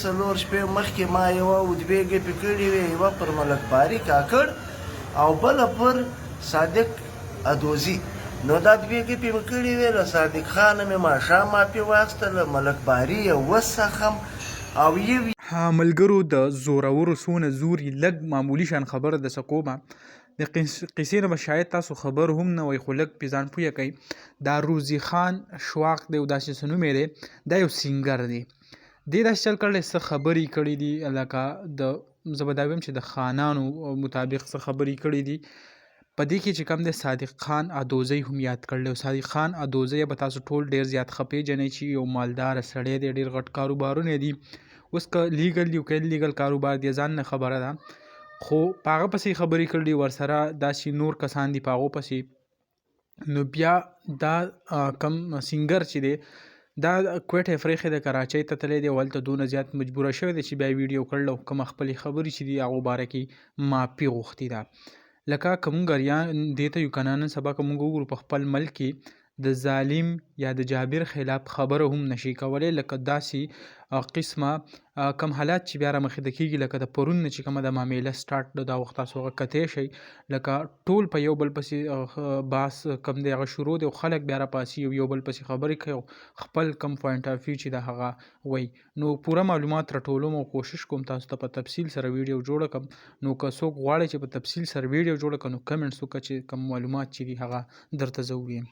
څلور شپې مخکې ما یوه او دوې ګپې کړې وې، یوه پر ملک باري کاکړ او بله پر صادق ادوزي. نو دا دوې ګپې مې کړې وې، له صادق خانه مې ماښام معافي واخیسته، له ملک باري یې وسخم او یو ها ملګرو د زورورو څونه زور یي لږ معمولي شان خبره درڅه کومه د قصې نه به شاید تاسو خبر هم نه وئ خو لږ پې ځان پوه کړئ. دا روزي خان شواق دی او داسې څه نوم یې دی، دا یو سینګر دی. دې داسې چل کړی، څه خبرې کړې دي، لکه د زه به دا ویم چې د خانانو مطابق څه خبرې کړې دي. په دې کې چې کوم دی صادق خان ادوزی هم یاد کړل او صادق خان ادوزی به تاسو ټول ډیر زیات ښه پیژنئ چې یو مالدار سړی دی، ډیر غټ کاروبارونه دي. اوس که لیګل دي او که لیګل کاروبار دی ځان نه خبره ده، خو په هغه پسې خبرې کړې، ورسره داسې نور کسان دي په هغو پسې. نو بیا دا کم سنګر چې دی دا کوټه پرېښې ده، کراچۍ ته تللی دی او هلته دونه زیات مجبوره شوی دی چې بیا یې ویډیو کړله او کومه خپلې خبرې چې دي هغو باره کې معافي غوښتې ده. لکه که مونږ اریان دې ته یو که نه، نن سبا که مونږ وګورو په خپل ملک کې د ظالم یا د جابر خلاف خبره هم نشي کولی، لکه داسې قسمه کم حالات چې بیا رامخې ته کېږي، لکه د پرون نه چې کومه د معامله سټارټ ده، دا وخت تاسو هغه کتی شئ، لکه ټول په یو بل پسې باس کم دی هغه شروع دی او خلک بیا راپاڅي او یو بل پسې خبرې کوي او خپل کم پوینټ اف ویو چې ده هغه وایي. نو پوره معلومات راټولوم او کوشش کوم تاسو ته په تفصیل سره ویډیو جوړه کړم. نو که څوک غواړي چې په تفصیل سره ویډیو جوړه کړم نو کمنټس وکړه چې کوم معلومات چې دي هغه درته زه ووایم.